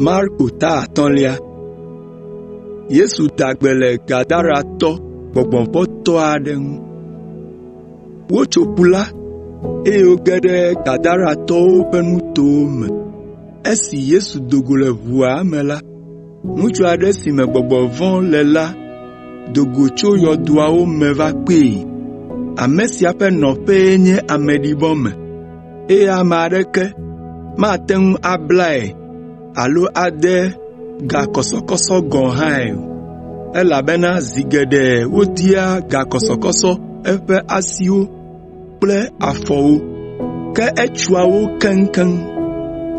Marko ta atɔ̃lia. Yesu da gbe le Gadaratɔ gbɔgbɔ vɔ̃tɔ aɖe ŋu. Wotso ƒu la, eye woge ɖe Gadaratɔwo ƒe nutowo me. Esi Yesu do go le ʋua me la, ŋutsu aɖe si me gbɔgbɔ vɔ̃ le la do go tso yɔdoawo me va kpee. Ame sia ƒe nɔƒee nye ameɖibɔ me, eye ame aɖeke mate ŋu ablae alo ade gakɔsɔkɔsɔ gɔ̃ hãe o, elabena zi geɖe wodea gakɔsɔkɔsɔ eƒe asiwo kple afɔwo, ke etsoa wo keŋkeŋ.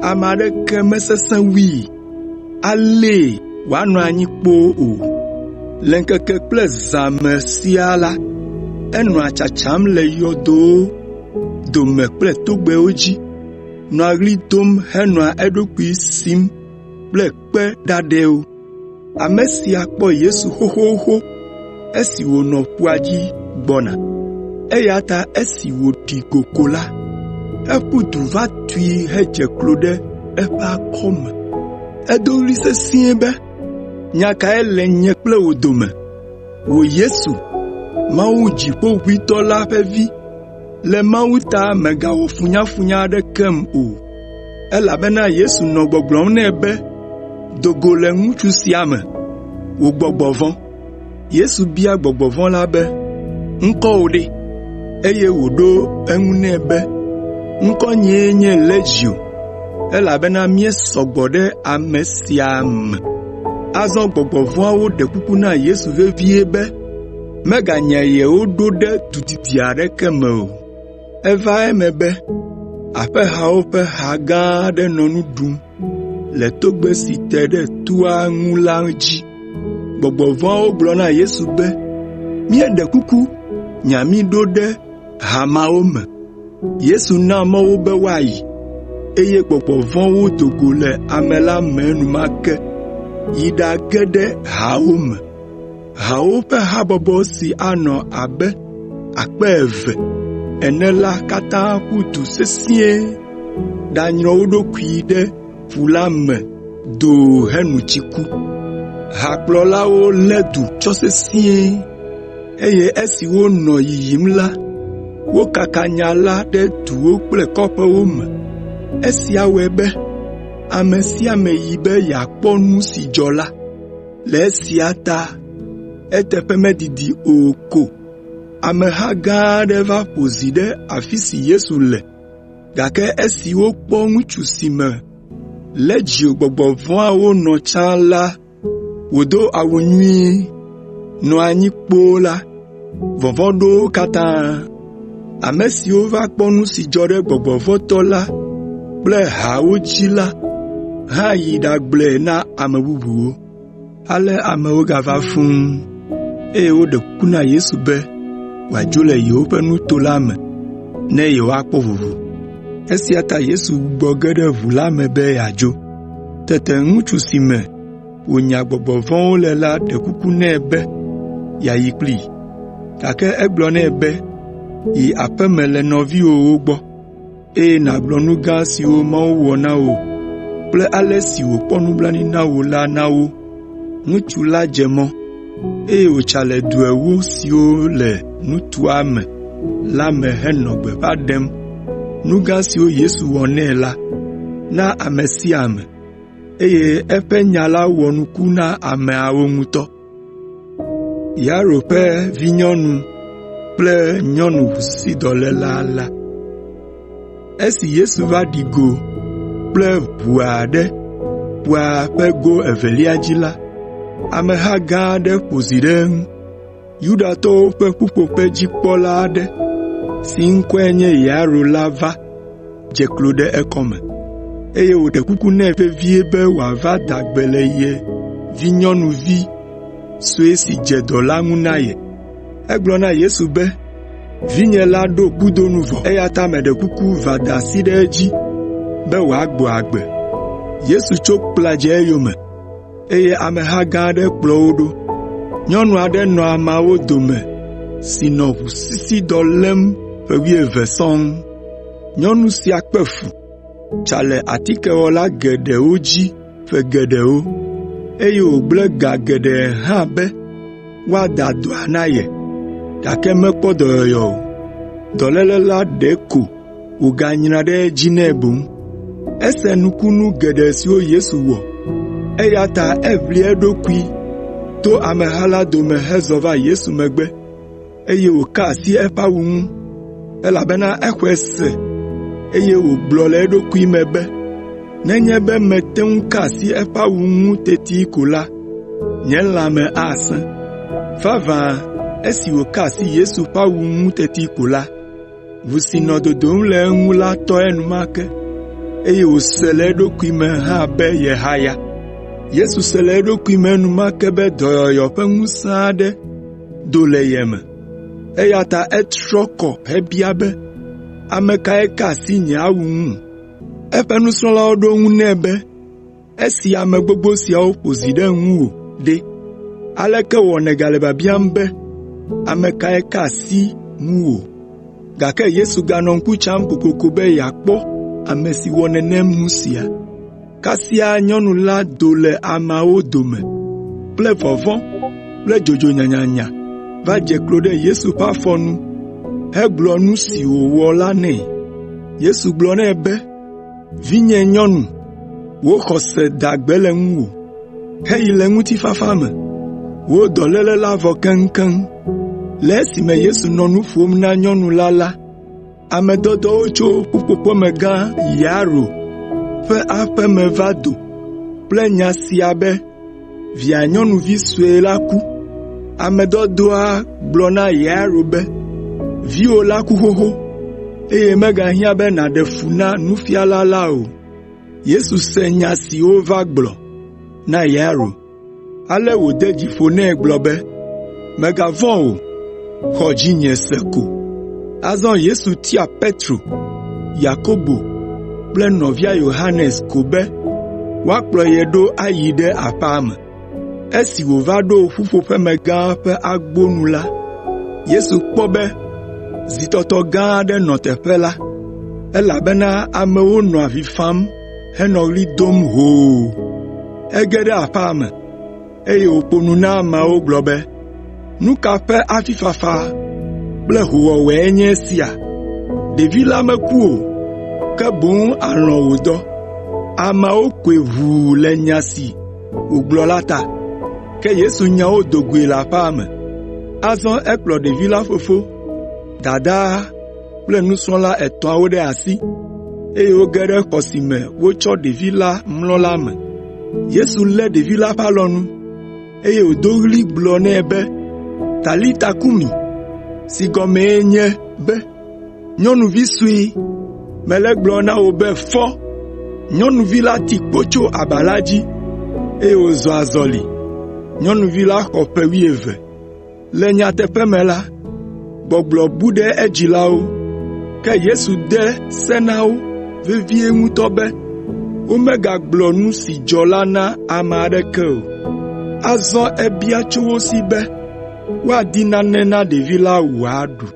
Ame aɖeke mesesẽ wui, alée wòanɔ anyi kpoo o. Le ŋkeke kple zã me siaa la, enɔa tsatsam le yɔdowo dome kple togbɛwo dzi, nɔa ɣli dom henɔa eɖokui sim kple kpe ɖaɖɛwo. Ame sia kpɔ Yesu xoxoxo esi wònɔ ƒua dzi gbɔna, eya ta esi wòɖi go ko la, eƒu du va tui hedze klo ɖe eƒe akɔme. Edo ɣli sesĩe be, “Nya kae le nye kple wò dome, wò Yesu, Mawu Dziƒoʋĩtɔ la ƒe Vi? Le Mawu ta mègawɔ funyafunya aɖekem o!” Elabena Yesu nɔ gbɔgblɔm nɛ be, “Do go le ŋutsu sia me, wò gbɔgbɔ vɔ̃!” Yesu bia gbɔgbɔ vɔ̃ la be, “Ŋkɔwò ɖe?” Eye wòɖo eŋu nɛ be, “Ŋkɔnyee nye Legio, elabena míesɔ gbɔ ɖe ame sia me.” Azɔ gbɔgbɔ vɔ̃awo ɖe kuku na Yesu vevie be meganya yewo ɖo ɖe du didi aɖeke me o. Eva eme be aƒehawo ƒe ha gã aɖe nɔ nu ɖum le togbɛ si te ɖe toa ŋu la dzi. Gbɔgbɔ vɔ̃awo gblɔ na Yesu be, “Míeɖe kuku nya mí ɖo ɖe ha mawo me.” Yesu na mɔ wo be woayi, eye gbɔgbɔ vɔ̃wo do go le ame la me enumake yi ɖage ɖe haawo me. Hawo ƒe habɔbɔ si anɔ abe 2000 ene la katã ƒu du sesĩe ɖanyrɔ wo ɖokui ɖe ƒu la me doo heno tsi ku. Hakplɔlawo lé du tsɔ sesĩe, eye esi wonɔ yiyim la, wokaka nya la ɖe duwo kple kɔƒewo me. Esia wɔe be ame sia ame yi be yeakpɔ nu si dzɔ la. Le esia ta eteƒe medidi o ko ameha gã aɖe va ƒo zi ɖe afi si Yesu le, gake esi wokpɔ ŋutsu si me Legio gbɔgbɔ vɔ̃awo nɔ tsã la wòdo awu nyuie, nɔ anyi kpoo la, vɔvɔ̃ ɖo wo katã. Ame siwo va kpɔ nu si dzɔ ɖe gbɔgbɔ vɔ̃ tɔ la kple haawo dzi la hã yi ɖagblɔe na ame bubuwo. Ale amewo gava fũu, eye woɖe kuku na Yesu be wòadzo le yewoƒe nuto la me ne yewoakpɔ vovo. Esia ta Yesu gbugbɔ ge ɖe ʋu la me be yeadzo. Tete ŋutsu si me wònya gbɔgbɔ vɔ̃wo le la ɖe kuku nɛ be yeayi kplii, gake egblɔ nɛ be, “Yi aƒe me le nɔviwòwo gbɔ, eye nàgblɔ nu gã siwo Mawu wɔ na wò kple ale si wòkpɔ nublanui na wò la na wo.” Ŋutsu la dze mɔ, eye wòtsa le du ewo siwo le nutoa me la me henɔ gbeƒã ɖem nu gã siwo Yesu wɔ nɛ la na ame sia ame, eye eƒe nya la wɔ nuku na ameawo ŋutɔ. Yairo ƒe vinyɔnu kple nyɔnu ʋusisidɔléla la. Esi Yesu va ɖi go kple ʋua ɖe ƒua ƒe go evelia dzi la, ameha gã aɖe ƒo zi ɖe eŋu. Yudatɔwo ƒe ƒuƒoƒedzikpɔla aɖe si ŋkɔe nye Yairo la va dze klo ɖe ekɔme, eye wòɖe kuku nɛ vevie be wòava da gbe le ye vinyɔnuvi sue si dze dɔ la ŋu na ye. Egblɔ na Yesu be, “Vinye la ɖo kudo nu vɔ, eya ta meɖe kuku va da asi ɖe edzi be wòagbɔ agbe.” Yesu tso kpla dze eyome, eye ameha gã aɖe kplɔ wo ɖo. Nyɔnu aɖe nɔ ameawo dome si nɔ ʋusisidɔ lém ƒe wuieve sɔŋ. Nyɔnu sia kpe fu, tsa le atikewɔla geɖewo dzi ƒe geɖewo, eye wògblẽ ga geɖe hã be woada dɔa na ye, gake mekpɔ dɔyɔyɔ o. Dɔléle la ɖeko wòganyra ɖe edzi nɛ boŋ. Ese nukunu geɖe siwo Yesu wɔ, eya ta eʋli eɖokui to ameha la dome hezɔ va Yesu megbe, eye wòka asi eƒe awu ŋu, elabena exɔe se eye wògblɔ le eɖokui me be, “Nenye be mete ŋu ka asi eƒe awu ŋu teti ko la, nye lãme asẽ.” Vavã esi wòka asi Yesu ƒe awu ŋu teti ko la, Ʋu si nɔ dodom le eŋu la tɔ enumake, eye wòse le eɖokui me hã be yehaya. Yesu se le eɖokui me enumake be dɔyɔyɔ ƒe ŋusẽ aɖe do le ye me, eya ta etrɔ kɔ hebia be, “Ame kae ka asi nye awu ŋu?” Eƒe nusrɔ̃lawo ɖo eŋu nɛ be, “Esi ame gbogbo siawo ƒo zi ɖe ŋuwò ɖe, aleke wɔ nègale biabiam be, ‘Ame kae ka asi ŋuwò?’ ” Gake Yesu ganɔ ŋku tsam kokoko be yeakpɔ ame si wɔ nenem nu sia. Kasia nyɔnu la do le ameawo dome kple vɔvɔ̃ kple dzodzo nyanyanya va dze klo ɖe Yesu ƒe afɔ nu hegblɔ nu si wòwɔ la nɛ. Yesu gblɔ nɛ be, “Vinye nyɔnu, wò xɔse da gbe le ŋuwò. Heyi le ŋutifafa me. Wò dɔléle la vɔ keŋkeŋ.” Le esime Yesu nɔ nu ƒom na nyɔnu la la, ame dɔdɔwo tso ƒuƒoƒemegã Yairo ƒe aƒe me va do kple nya sia be via nyɔnuvi sue la ku. Ame dɔdɔa gblɔ na Yairo be, “Viwò la ku xoxo, eye megahiã be nàɖe fu na Nufiala la o.” Yesu se nya si wova gblɔ na Yairo, ale wòde dzi ƒo nɛ gblɔ be, “Mègavɔ̃ o, xɔ dzinye se ko.” Azɔ Yesu tia Petro, Yakobo kple nɔvia Yohanes ko be woakplɔ ye ɖo ayi ɖe aƒea me. Esi wòva ɖo ƒuƒoƒemegã ƒe agbo nu la, Yesu kpɔ be zitɔtɔ gã aɖe nɔ teƒe la, elabena amewo nɔ avi fam henɔ ɣli dom hoo. Ege ɖe aƒea me, eye wòƒo nu na ameawo gblɔ be, “Nu ka ƒe avifafa kple hoowɔwɔe nye esia? Ɖevi la meku o, ke boŋ alɔ̃ wòdɔ.” Ameawo koe ʋuu le nya si wògblɔ la ta. Ke Yesu nya wo do goe le aƒea me. Azɔ ekplɔ ɖevi la fofo, dadaa kple nusrɔ̃la etɔ̃awo ɖe asi, eye woge ɖe xɔ si me wotsɔ ɖevi la mlɔ la me. Yesu lé ɖevi la ƒe alɔnu, eye wòdo ɣli gblɔ nɛ be, “Talita kumi” si gɔmee nye be, “Nyɔnuvi sue, mele egblɔm na wò be fɔ!” Nyɔnuvi la ti kpo tso aba la dzi, eye wòzɔ azɔli. Nyɔnuvi la xɔ ƒe wuieve. Le nyateƒe me la, gbɔgblɔ bu ɖe edzilawo, ke Yesu de se na wo vevie ŋutɔ be womegagblɔ nu si dzɔ la na ame aɖeke o. Azɔ ebia tso wo si be woadi nane na ɖevi la wòaɖu.